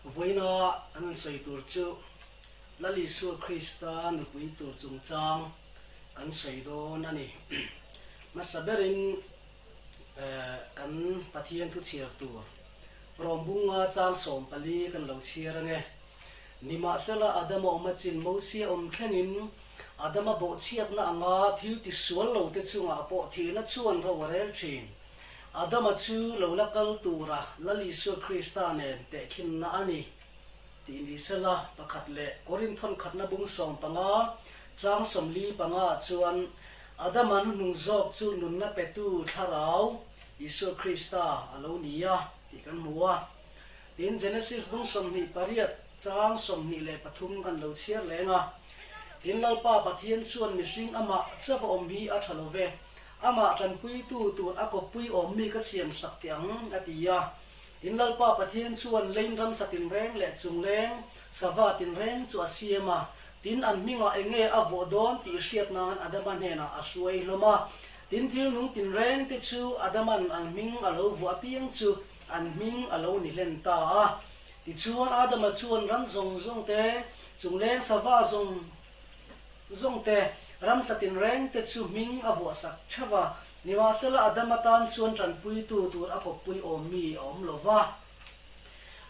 Vawiina an rawn sawi tur chu Lal Isua Krista nupui tur chungchang kan sawi dawn a ni. Hmasa berin kan Pathian thu chhiar tur Rawmbunga chang 14 kan lo chhiar ange. Nimahsela Adama awm a chin Mosia awm thlengin Adama bawhchhiatna anga thil tisual lote chungah pawh thihna chuan ro a rel thin. Adama chu lo la kal tura Lal Isua Krista nen tehkhinna a ni tih ni sela, pakhat leh Korinthon khatna bung 15 chang 45 ah chuan Adama hnuhnung zawk chu nunna petu thlarau Isua Krista a lo ni a tih kan hmu a. Tin, Genesis bung 28 chang 23 kan lo chhiar leng a. Tin, Lalpa Pathian chuan mihring amah chauh a awm hi a tha lo ve. Amah tanpuitu tur a kawppui awmmi ka siam sak teh ang, a ti a. Tin, Lalpa Pathian chuan lein ramsa tinreng leh chungleng sava tinreng chu a siam a. Tin, an hmingah eng nge a vawh dawn tih hriat nan Adama hnenah a hruai hlawm a. Tin, thil nung tinreng te chu Adaman an hming a lo vuah apiang chu an hming a lo ni hlen ta a. Tichuan, Adama chuan ran zawng zawng te, chungleng sava zawng zawng te, ramsa tinreng te chu hming a vuah sak theuh a. Nimahsela, Adama tan chuan tanpuitu tur a kawppui awm mi a awm lo va.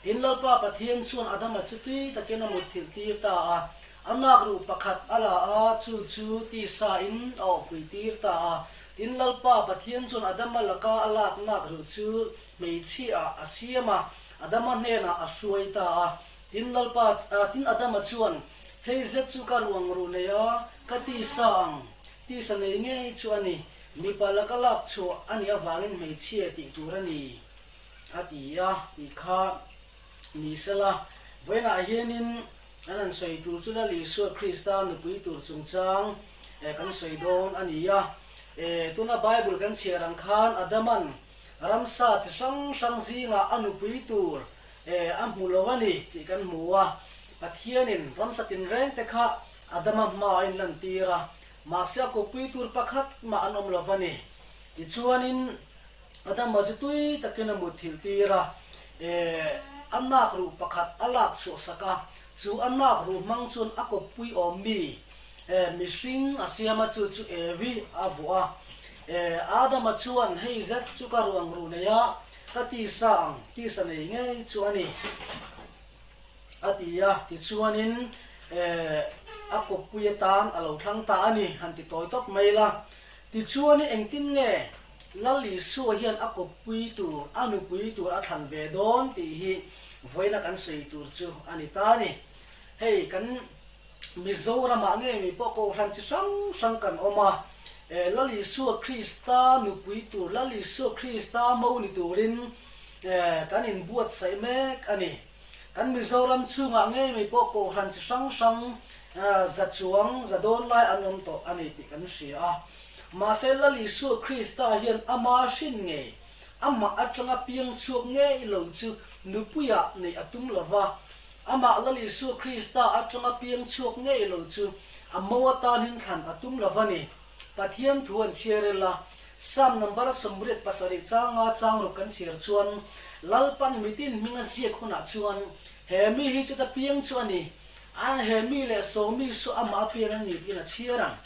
Tin, Lalpa Pathian chuan Adama chu tui takin a mutthilh tir ta a. A nak ruh pakhat a la a, chu chu tisa in a awhpui tir ta a. Tin, Lalpa Pathian chuan Adama laka a lak nak ruh chu hmeichhia ah a siam a, Adama hnenah a hruai ta a. Tin, Lalpa, tin Adama chuan, Hei zet chu ka ruang ruh nei a, ka tisa ang, tisa nei ngei chu a ni, mipa laka lak chhuah a nih avangin hmeichhia tih tur a ni, a ti a, tih kha ni sela. Vawiinah hianin an han sawi tur chu Lal Isua Krista nupui tur chungchang kan sawi dawn a ni a. Tuna Bible kan chhiar ang khan Adaman ramsa chi hrang hrang zingah a nupui tur a hmu lo a ni tih kan hmu a. Pathianin ramsa tinreng te kha Adama hma a inlantir a, mahse a kawppui tur pakhat mah an awm lo va ni. Tichuanin Adama chu tui takin a mutthilh tir a, a nak ruh pakhat a lak chhuah sak a, chu a nak ruh hmang chuan a kawppui awm mi mihring a siam a, chu chu Evi a vuah a. Adama chuan, Hei zet chu ka ruang ruh nei a, ka tisa ang, tisa nei ngei chu a ni, a ti a. Tichuanin a kawppui atan a lo thlang ta a ni, han ti tawi tawp mai la. Tichuanin engtin nge Lal Isua hian a kawppui tur, a nupui tur a thlan ve dawn tih hi vawiina kan sawi tur chu a ni ta a ni. Hei kan Mizoramah ngei mi pawh kohhran chi hrang hrang kan awm a, Lal Isua Krista nupui tur, Lal Isua Krista mo ni turin kan inbuatsaih mek a ni. Kan Mizoram chhungah ngei mi pawh kohhran chi hrang hrang za chuang, za dawn lai an awm tawh a ni tih kan hria a. Mahse Lal Isua Krista hian ama hrin ngei, amah atanga piang chhuak ngei lo chu nupuiah neih a tum lo va. Amah Lal Isua Krista atanga piang chhuak ngei lo chu a mo atan hinthlan a tum lo va ni. Pathian thu an chhiar ila, Psalm number 87 changa chang ruk kan chhiar chuan, Lalpan mitin hming a ziak hunah chuan he mi hi chuta piang chu a ni, An he mi leh sawmi su amah a pian a ni tiin a chhiar ang.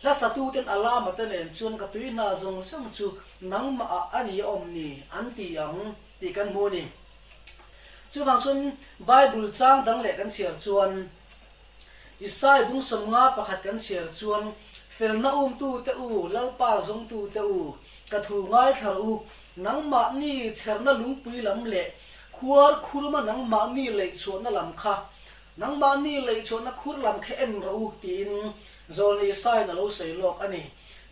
Hla satuten a lama te nen chuan ka tui hna zawng zawng chu nangmah ah a ni awm ni an ti ang tih kan hmu a ni. Chuvang chuan Bible chang dang leh kan chhiar chuan Isai bung 51 kan chhiar chuan Felna umtu te u, Lalpa zawngtu te u, ka thu ngaithla rawh u, nangmahni chherna lungpui lam leh khuar khurma nangmahni leihchhuahna lam kha, nangmahni leihchhuahna khur lam kha en rawh u, tiin Zawlni Isaiin a lo sawi lawk a ni.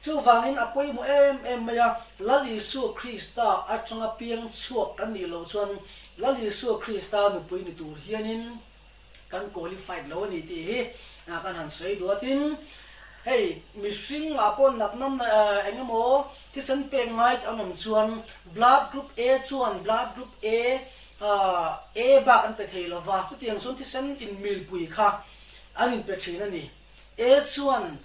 Chuvangin a pawimawh em em mai a, Lal Isua Krista atanga piang chhuak kan nih loh chuan Lal Isua Krista nupui ni tur hianin kan qualified lo a ni tih hi kan han sawi duatin hei mihring ah pawh natna eng emaw thisen pek ngai te an awm chuan blood group A chuan blood group A A bak an pe thei lo va, chutiang chuan thisen inmilpui kha an inpe thin a ni. A chuan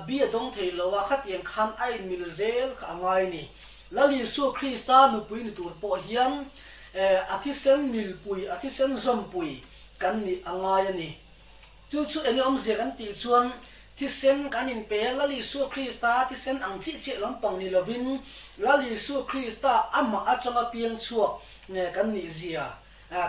B a dawng thei lo a, khatiang khan a inmil zel kha a ngai a ni. Lal Isua Krista nupui ni tur pawh hian. a thisen milpui, a thisen zawmpui kan nih a ngai a ni. Chu chu enge awmzia kan tih chuan thisen kan inpe a, Lal Isua Krista thisen ang chiah chiah lampang ni lovin Lal Isua Krista amah atanga piang chhuak kan nih zia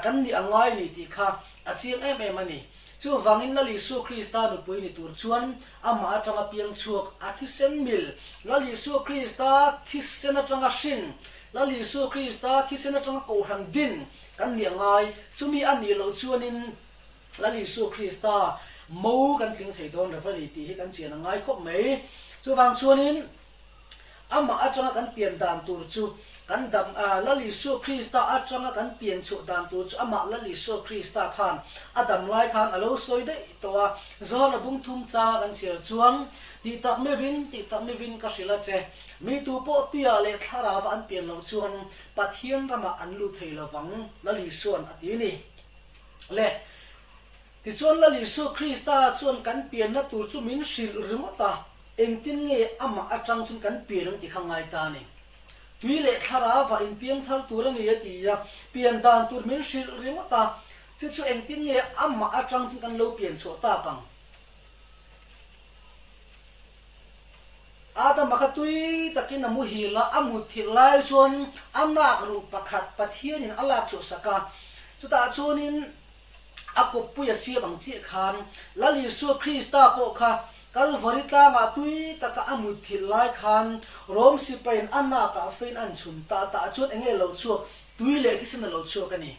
kan nih a ngai ni tih kha a chiang em em a ni. Chuvangin Lal Isua Krista nupui ni tur chuan amah atanga piang chhuak a thisen mil, Lal Isua Krista thisen atanga hrin, Lal Isua Krista thisen atanga kohhran din kan nih a ngai. Chumi a nih loh chuanin Lal Isua Krista mo kan tling thei dawn lo a ni tih hi kan chian a ngai khawp mai. Chuvang chuanin amah atanga kan pian dan tur chu kan dam a, Lal Isua Krista atanga kan pian chhuah dan tur chu amah Lal Isua Krista khan a dam lai khan a lo sawi daih tawh a. Zawhna bung thum changa kan chhiar chuan, Tih tak mevin, tih tak mevin ka hrilh a che, mi tu pawh tuiah leh thlarauva an pian loh chuan Pathian ramah an lut thei lovang, Lal Isua'n a ti a ni. Le, tichuan Lal Isua Krista chuan kan pianna tur chu min hrilh ringawt a, engtin nge amah atang chuan kan pian ang tih kha ngai ta a ni. Tui leh thlarau inpiang thar tur a ni a ti a, pian dan tur min hrilh ringawt a, chu chu engtin nge amah atang chuan kan lo pian chhuah tak ang? Adama kha tui takin a muhil a, a mutthilh lai chuan a nak ruh pakhat Pathianin a lak chhuah sak a. Chutah chuanin a kawppui a siam ang chiah khan Lal Isua Krista pawh kha Kalvari tlangah tui taka a mutthilh lai khan Rom sipaiin a nakah fein an chhun ta tah chuan enge lo chhuak, tui leh thisen a lo chhuak a ni.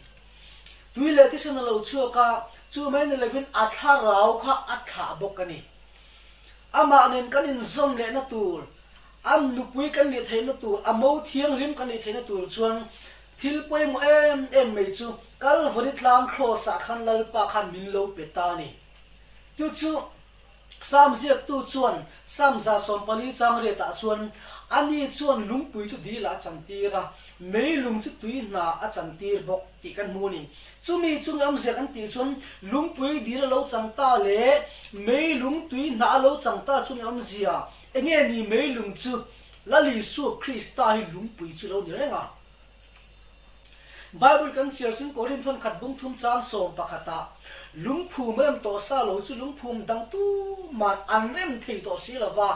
Tui leh thisen a lo chhuak a, chu mai ni lovin a thlarau kha a thlah bawk a ni. Amah nen kan inzawm lehna tur, a nupui kan nih theihna tur, a mo thianghlim kan nih theihna tur chuan thil pawimawh em em mai chu Kalvari tlang Kraws ah khan Lalpa khan min lo pe ta a ni. Chu chu Psalm ziaktu chuan Psalm 140 chang riatah chuan ani chuan lungpui chu dil ah a chantir a, meilung chu tui hna a chantir bawk. Tih kan hmu a ni. Chumi chu ngamzia kan tih chuan lungpui dil a lo chang ta leh meilung tui hnah a lo chang ta chu ngamzia enge ni meilung chu Lal Isua Krista hi lungpui chu lo ni reng a. Bible kan chhiar chuan Korinth hawn khat bung thum chang sawm pakhatah lungphum rem tawh sa lo chu lungphum dang tuman an rem thei tawh si lova,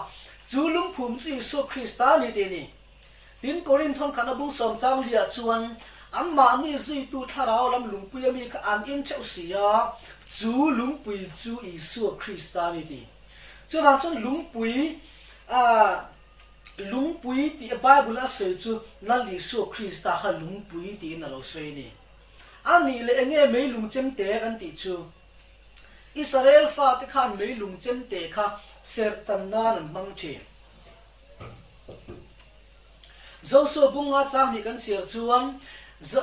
chu lungphum chu Isua Krista a ni tih a ni. Tin, Korinth hawn khatna bung sawm chang liah chuan anmahni zuitu thlarau lam lungpui ami kha an in theuh si a, chu lungpui chu Isua Krista a ni ti. Chuvang chuan lungpui, ah, lungpui tih Bible a sawi chu Lal Isua Krista kha lungpui tiin a lo sawi a ni. A nih leh enge meilung chemte kan tih chu? Israel fate khan meilung chemte kha serhtan nan an hmang thin. Josua bunga chang nih kan chhiar chuan,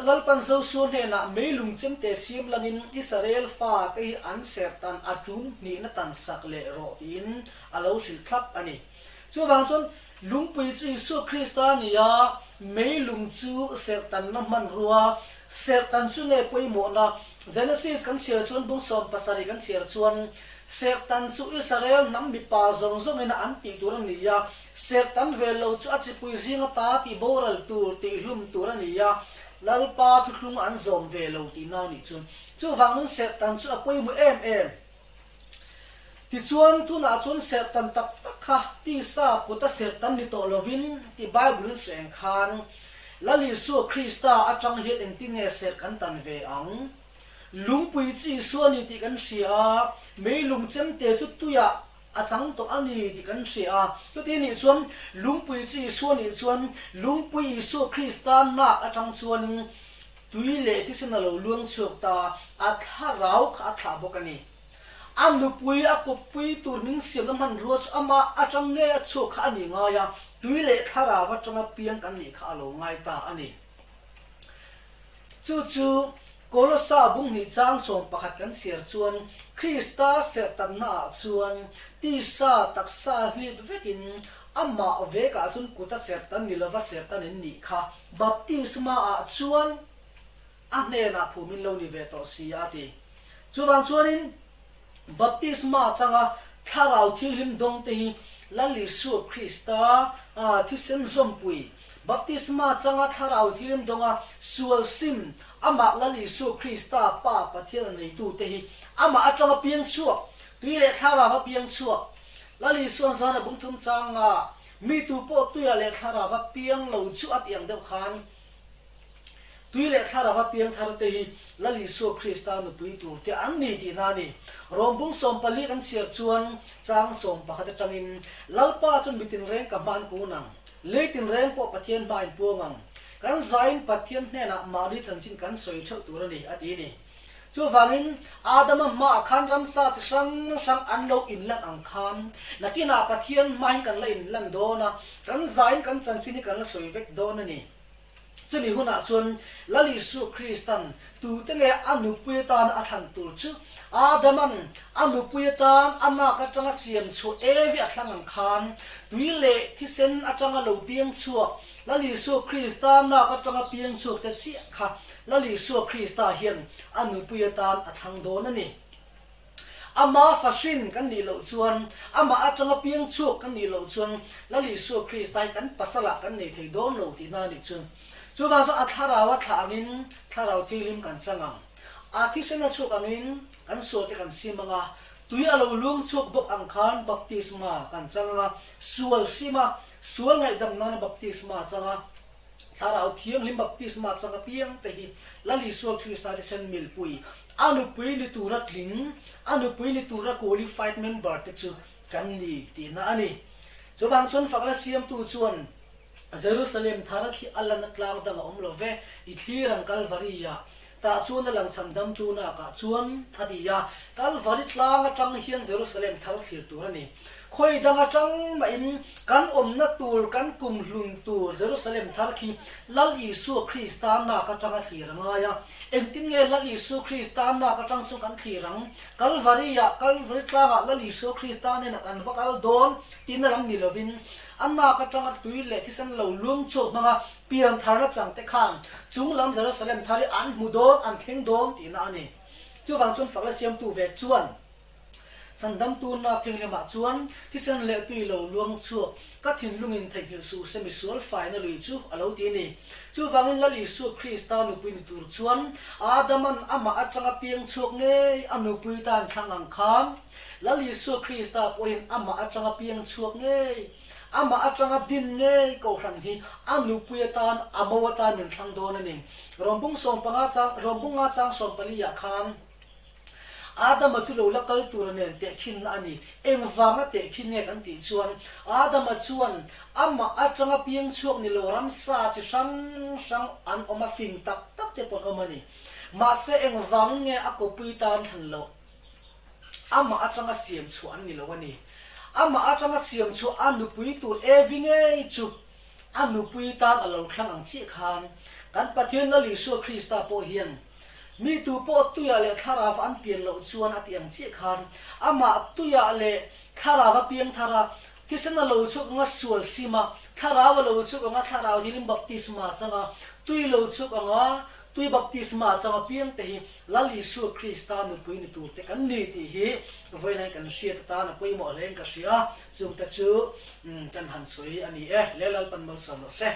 Lalpan Josua hnenah meilung chemte siam langin Israel fate hi an serhtan a tum hnihna tan sak leh rawh tiin a lo hrilh thlap a ni. Chuvang chuan lungpui chu Isua Krista a ni a, meilung chu serhtanna hmanrua, serhtan chu nge pawimawhna? Genesis kan chhiar chuan bung 17 kan chhiar chuan Serhtan chu Israel hnam mipa zawng zawngin a an tih tur a ni a, serhtan ve lo chu a chipui zinga ta tih boral tur, tih hlum tur a ni a, Lalpa thuthlung an zawm ve lo tihna a nih chu. Chuvang nun serhtan chu a pawimawh em em. Tichuan, tunah chuan serhtan tak tak kha tisa kuta serhtan ni tawh lovin tih Bible-in sawi ang khan Lal Isua Krista atang hian engtin nge serh kan tan ve ang? Lungpui chu Isua a ni tih kan hria a, meilung chemte chu tuiah a chang tawh a ni tih kan hria a. Chuti nih chuan lungpui chu Isua nih chuan lungpui Isua Krista nak atang chuanin tui leh thisen a lo luang chhuak ta, a thlarau kha a thlah bawk a ni. A nupui a kawppui tur min siamna hmanrua chu amah atang ngei a chhuak kha a ni ngai a, tui leh thlarau atanga piang kan nih kha a lo ngai ta a ni. Chu chu Kolosa bung hnih chang 11 kan chhiar chuan Krista serhtanna ah chuan tisa taksa hlip vekin amah vekah chuan kuta serhtan ni lova serhtan in nih kha baptisma ah chuan a hnenah phumin lo ni ve tawh si a ti. Chuvang chuanin baptisma changa thlarau thianghlim dawng te hi Lal Isua Krista thisen zawmpui Baptisma changa thlarau thianghlim dawnga sual sim Amah Lal Isua Krista Pa Pathian a neitute hi Amah atanga piang chhuak, tui leh thlarau a piang chhuak. Lal Isua'n zawn a bungthum changa mi tu pawh tuiah leh thlarau a piang lo chu a tih ang deuh khan, Tui leh thlarau a piang thar te hi Lal Isua Krista nupui tur te an ni tihna a ni. Rawmbung 14 kan chhiar chuan chang 11 atangin Lalpa chu mi tinreng ka hman kun ang, lei tinreng pawh Pathian hma in puang ang, kan zain Pathian hnenah mahni chanchin kan sawi theuh tur a ni a ti ni. Chuvangin Adama hmaah khan ramsa chi hrang hrang an lo inlan ang khan nakinah Pathian hmain kan la inlan dawn a, kan zain kan chanchin hi kan la sawi vek dawn a ni. Chumi hunah chuan Lal Isua Kristan tute nge a nupui atana a thlan tur chu Adaman a nupui atan a nak atanga siam chhuah Evi a thlang ang khan tui leh thisen atanga lo piang chhuak Lal Isua Krista nak atanga piang chhuak te chiah kha Lal Isua Krista hian a nupui atan a thlang dawn a ni. Ama fahrin kan nih loh chuan, amah atanga piang chhuak kan nih loh chuan Lal Isua Krista hi kan pasalah kan nei thei dawn lo tihna a nih chu. Chuvang chuan a thlarau a thlah angin thlarau thianghlim kan chang ang. A thisen a chhuak angin kan sualte kan sim ang a, tui a lo lung chhuak bawk ang khan baptisma kan chang ang a, sual sima, sual ngaihdam nana baptisma chang a, Thlarau Thianghlim baptisma chang apiang te hi Lal Isua Krista thisen milpui, a nupui ni tura tling, a nupui ni tura qualified member te chu kan ni tihna a ni. Chuvang chuan fakna siamtu chuan Jerusalem thar khi a lana tlang dang a awm lo ve, i thlir ang Kalvari-ah, tah chuan a lang chhan damtu nakah chuan a ti a, Kalvari tlang atang hian Jerusalem thar thlir tur a ni. Khawi dang atang mahin kan awmna tur, kan kumhlun tur Jerusalem thar khi Lal Isua Krista nak atanga thlir a ngai a. Engtin nge Lal Isua Krista nak atang chu kan thlir ang? Kalvari-ah, Kalvari tlangah Lal Isua Krista nen kan va kal dawn tihna lam ni lovin, a nak atanga tui leh thisen lo lung chhuak hmanga Piantharna changte khan chung lam Jerusalem thar hi an hmu dawn, an thleng dawn tihna a ni. Chuvang chuan fakna siamtu ve chuan Chandamtu nak thinghlimah chuan thisen leh tui lo luang chhuak ka thinlungin theihnghilh suh se misual faina lui chu a lo ti a ni. Chuvangin Lal Isua Krista nupui ni tur chuan Adaman amah atanga piang chhuak ngei a nupui tan thlang ang khan Lal Isua Krista pawhin amah atanga piang chhuak ngei Amah atanga din ngei Kohhran hi a nupui atan, a mo atan min thlang dawn a ni. Rawmbung 15 chang, Rawmbung nga chang 14 ah khan Adama chu lo la kal tura nen tehkhinna a ni. Engvanga tehkhin nge kan tih chuan Adama chuan amah atanga piang chhuak ni lo ramsa chi hrang hrang an awm a, fing tak tak te pawh an awm a ni. Mahse engvangin nge a kawpui tan thlan loh? Amah atanga siam chhuah an ni lo a ni. Amah atanga siam chhuah a nupui tur Evi ngei chu a nupui tan a lo thlang ang chiah khan kan Pathian Lal Isua Krista pawh hian mi tu pawh tuiah leh thlarau an pian loh chuan a ti ang chiah khan amah tuiah leh thlarau a piang thar a, thisen a lo chhuak anga sual sim a, thlarau a lo chhuak anga thlarau hilim baptisma chang a, tui lo chhuak anga Tui baptisma chang apiang te hi Lal Isua Krista nupui ni tur te kan ni tih hi vawiin kan hriat atan a pawimawh hle in ka hria. Chungte chu kan han sawi a ni e. Le Lalpan malsawm rawh se.